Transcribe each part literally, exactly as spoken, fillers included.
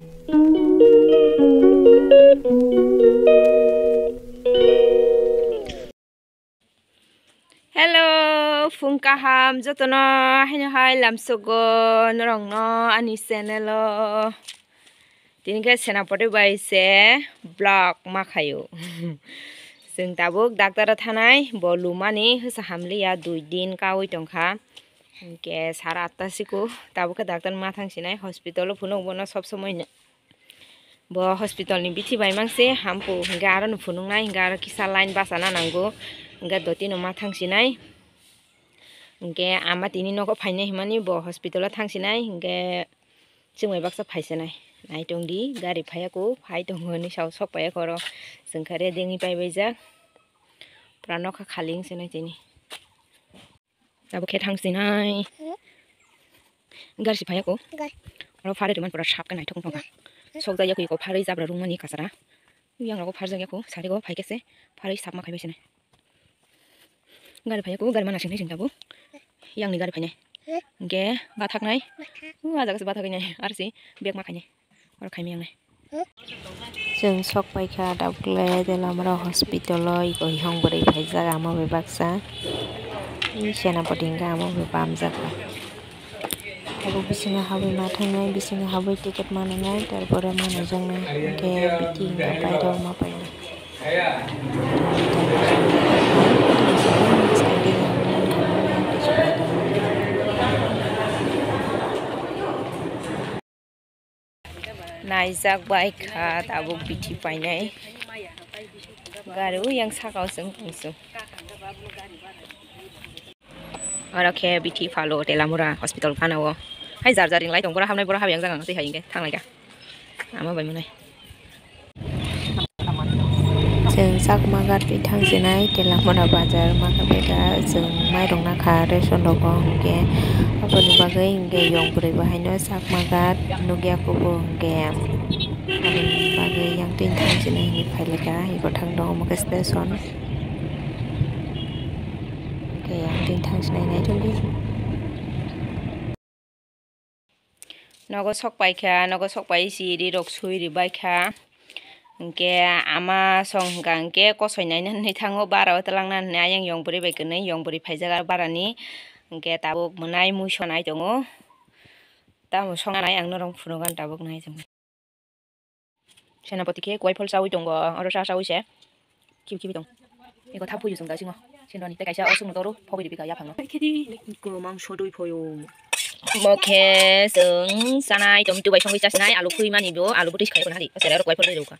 Hello, phung kaham jotono, haino hai lamsogo norokno ani channel o. Tini khe Senapati bai se vlog ma khaio. Chwng tabuk doctor o thanai, bo lumani hwsa hamliya, dui din kaui tongkha. Hinkhe sara atta siko, tabuk khe doctor ma thang sinai, hospital o phunuk bono sob somoi no. Bo hospital ni bithi bai mang se hampu, hinkhe aro no phunuknai, hinkhe aro kisa line bachana nango, hinkhe dotino ma thang sinai. Hinkhe ama tini nogo phainai himani bo hospital o thang sinai, hinkhe chwng bai baksa phai sinai. Nai tong di, gari phaiya ko, phai tongo hinwi sao sok paiya ko oro. Chwng kha ready wngwi pai baijak. Pura nokha khali wng sinai tini. Abo khe thang sinai. Gar si phaiya ko. Gar. Oro phare rwmani pura sap khe naithok wngkha. Sok jak ya ko phare jabra rwngmani kasara. Yang rogo phar jak ya ko sari go phai khe se phare sap ma khai bai sinai. Gari phaiya ko gari mana sing sing tabuk. Yang ni gari phainai. Hingke bathak nai. U ajaga se bathak nai. Ar si bag ma khainai. Oro khaimiyang nai. Chwng sok paikha daukle Telamura hospital o iko hiyong bwrwi phaijak ama bai baksa. Senapati hingke ama bai bamjak. Abo bisingo habwi ma thangnai, bisingo habwi ticket mananai, tarpore manaijaknai hingke biti hingke paithak ma painai. Naijak bai kha tabuk bithi painai. Gari o yang saka o chwng tongsu. Oro khe bithi phalo Telamura hospital gana o. Hai jar jar ringlai tong, bora hamnai bora habya jang ang twi hai hingke thanglai kha. Ama bai manai. Chwng Chakma ghat twi thang sinai Telamura bazar ma kha beka chwng mairok na kha ration rogo hingke aboni bagwi hingke yong bwrwi bo haino Chakma ghat nukya kubo hingke aboni bagwi yang twi thang sinai hinwi phailai kha iko thang tongo omo khe station. Hingke yang twi thang sinai naithok di. Nogo sok paikha, nogo sok pai si ri rok sui ri baikha. Hingke ama song hingka hingke kosoi naina hinwi thango bara o twlangna hinwi ayang yong bwrwi bai kwnwi yong bwrwi phaijak aro bara ni. Hingke tabuk mwnai mui sonai tongo. Tamo song nai ang norok phunukgo tabuk nai tongo. Senapati khe kuai phol chaui tongo, oro cha chaui se khibi khibi tong. Eko thap phuyu chwng da singo. Sindoni tei kaisa osuk nutoro phogwi ribika yaphangno. Khedi ko mangso dui phoyo. Mo khe chwng chanai tong tubai songwi chasinai alu phui mani bo alu bwtwi khai ko nadi. Sere oro kuai phol rukha.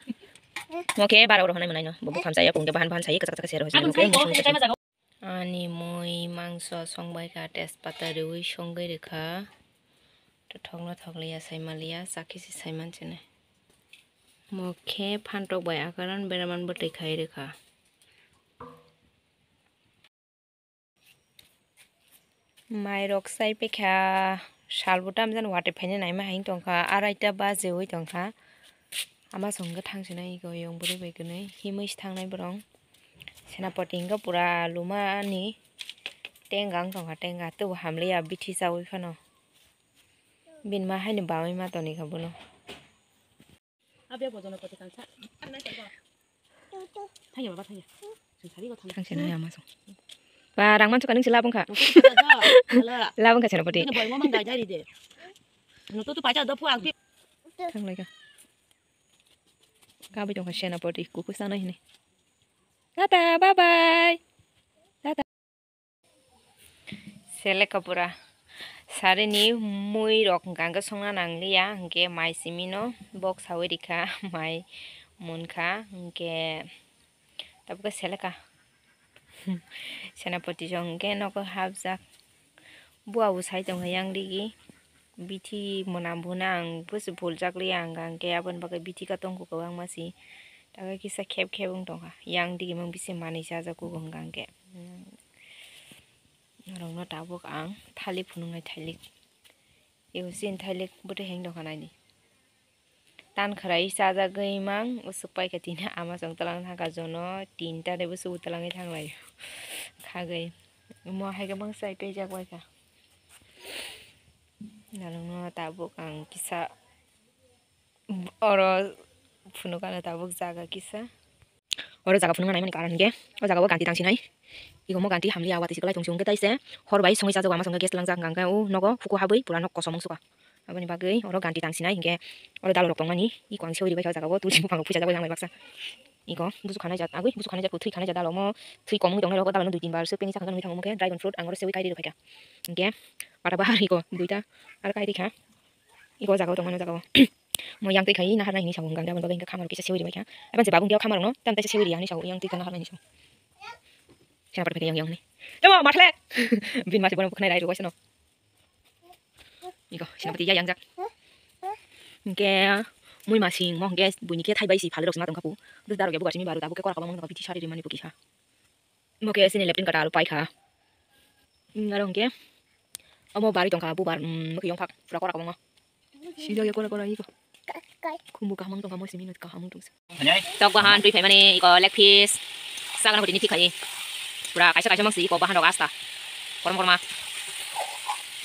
Mo khe bara oro honai monai no. Bo bukham chaya pungde bahan bahan chaya kachak kachak sero. Ani mui mangso songbaikha, tejpata riui songwi rikha. Tothokno thokliya, saimaliya, chakhe se saiman chini. Mo khe phantok bai akaran beraman bwtwi khai rikha. Mairok chai pekha, salbo tamjani watwi phaina naima hai tongkha, araita bajiui tongkha. Ama songkhe thangsinai ego yong bwrwi bai kwnwi himwi se thangnai borok. Senapati hwnkhe pura lumani tenga wng tongkha, tenga teibo hamliya bithi chaui phano. Bini ma haino bamwi ma tongwi kha bono. Thangya baba, thangya. Thangsinai ama song. Ba, rang mansuka nungsi labwngkha. Labwngkha Senapati. Thanglaikha. Kabui tongkha Senapati, kuku sana hini. Tata, bye bye. Tata. Seleka pura. Sarini mui rok hwnkha hwnkhe songna nangliya, hwnkhe mai simino bok saui rikha, mai munkha, hwnkhe tabukhe seleka. Senapati rok hwnkhe nogo hapjak. Bua bo sai tongkha yang digi. Bithi mwnam bo hwnwi ang bosi puljak liya, hwnkha hwnkhe aboni bagwi bithi ka tongkha kwbangma si. Taka kisa khep khep wng tongkha. Yang digi mang bisi manwi chajak kugo hwnkha hwnkhe. Norokno tabuk ang thalik phunuknai thalik. Ego chini thalik bwtwi heng tongkha naidi. Tan khwrai chajagwi mang usuk paikha tini ama chwng twlang thangkha jono tinta de bwswk twlangwi thanglai khagwi. Omo hai khe mang chai pejak baikha. Norokno tabuk ang kisa Oro phunukano tabuk jaga kisa. Oro jaga phunukna naimani karon hwnkhe, o jaga o ganti tangsinai. Ikomo ganti hamliya, watwi se kwlai tongsi hwnkhe taise hor bai songwi chajago, ama songkhe gas langjak hwnkha hwnkhe o nogo huku habwi pura nok kosom wngsuka. Aboni bagwi oro ganti tangsinai hwnkhe oro dalorok tongmani iko ang sewi ribaikha o jaga o, tulsi buphang rok puisa jagwi yang bai baksa. Iko busu khanai jat agwi, busu khanai jat, thwi khanai jat dalo omo, thwi kom wngwi tongnai rok o dalo no dui tin bar swk pengwi sakhang nwi thango, omo khe dragon fruit ang oro sewi kai ri rwkhaikha. Hwnkhe bata bahar iko duita aro kai rikha. Iko o jaga o tongmani o jaga o. Mo yang twi khai naharnai hinwi sago hwnkha, aboni bagwi hwnkhe khamaro kisa sewi ribaikha. Aboni se babung khe o khamarokno tamni kaisa sewi riya hinwi sago, yang twi kha naharnai hinwi sago. Senapati phai yang yang hinwi. Tamo mathlek. Bini mase bono bwkhanai rai rwbaisano. Iko senapati ya yang jak. Hwnkhe mui masing mo hwnkhe buini khe thai bai si phalrok sima tongkha pu. Dus darok ya bugar simi baru tabuk khe kora kabang mangtongkha, bithi sari rimani bukisa. Mo khe sini leptin kata alo paikha. Aro hwnkhe omo bari tongkha bubar, mm, mokhe yongphak pura kora kabangma. Sijak ya kora kora iko. Khumbu kaham wng tongkha mo simi no kaham wng tongsa. Tok bahan twi phaimani iko leg piece. Sagana hotini thik khai. Pura kaisa kaisa mangsi iko bahan rok asta. Korom korma.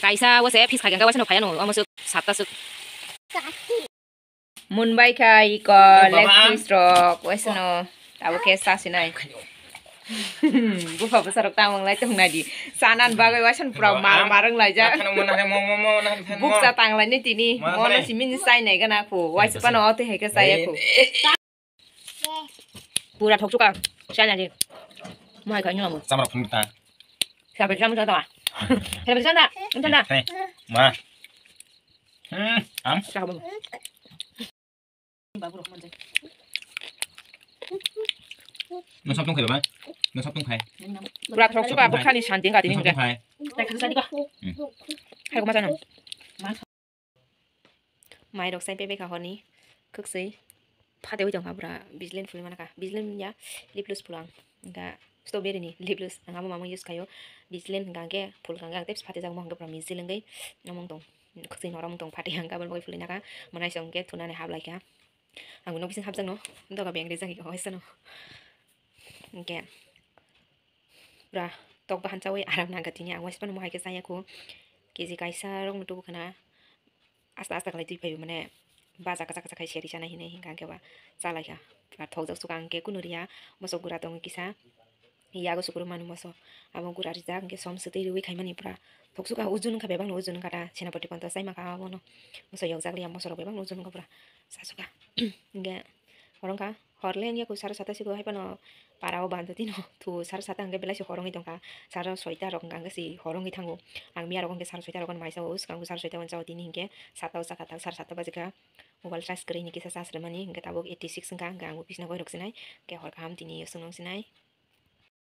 Kaisa wase piece khai khe wase no phaiya no. Omo suk satta suk. Munbai kha iko leg piece rok wase no. Tabuk khe sa sinai. Bupha bwsa rok tamo wnglai tong nai di. Sanan bagwi waisa no pura mar mar wng laijak. Buksa tang lai ni tini. Mo no simi ni sai nai gana khu. Waisa pano ote hai khe sai ya khu. Pura thok chuka. Sai nai di. Mo hai kha ni mamu. Samra phung ta. Sabe jam jam ta. Sabe jam ta. Jam ta. Ma. Hmm. Am. Sa bo. Babu rok manjai. No sap tong khai ba? No sap tong khai. Pura thok chuka bo khani santi kati ni. No sap tong khai. Hai ko ma jano. Mai rok sai pebe kha honi. Khwksui. Phate oi tong kha pura. Bislin phul mana kha. Bislin ya. Lip gloss phul ang. Ga strawberry ni lip gloss. Ang abo mama use khayo. Bislin hwnkha khe phul hwnkha khe ang tei phate jak mo hwnkhe pura mijil wngwi. Namung tong. Khwksui norom tong phate ang kabel bai phulwi naka. Manai song khe thunani hap lai kha. Ang nok bising hapjak no, doga beng rijak iko waisa no. Hwnkhe pura tok bahan chawi aram nangkha tini, ang waisa no mohai khe chaya khu. Keji kaisa rok no tubu khna asta asta khlai twi phaibo mane baja kwchak kwchak khai seri chana hinwi hwnkha hwnkhe ba chalaikha. Pura thokjak suka hwnkhe kunu riya, moso gura tongo kisa. Yago sukuru mani moso. Abo gura rijak hwnkhe som swtwi riwi khaimani pura. Thoksuka ujun wngkha bebakno ujun wngkha ta. Senapati ponto chai maka abono. Moso yokjak liya moso rok bebakno ujun wngkha pura. Sasuka. Hwnkhe hor wngkha. Hor le wngya kho saro sata sigo hai phano para o bando tino. Thu saro sata hwnkhe belai se hor wngwi tongkha. Saro soita rok hwnkha hwnkhe si hor wngwi thango. Ang miya rok hwnkhe saro soita rok maisa o swkang saro soita o chao tini hwnkhe sata o chakha ta saro sata bajikha. Mobile charge kwrwi ni kisa charge rwmani hwnkhe tabuk eighty six wngkha hwnkhe ang bo bisina goi rok sinai. Hwnkhe hor kaham tini o chwng nung sinai.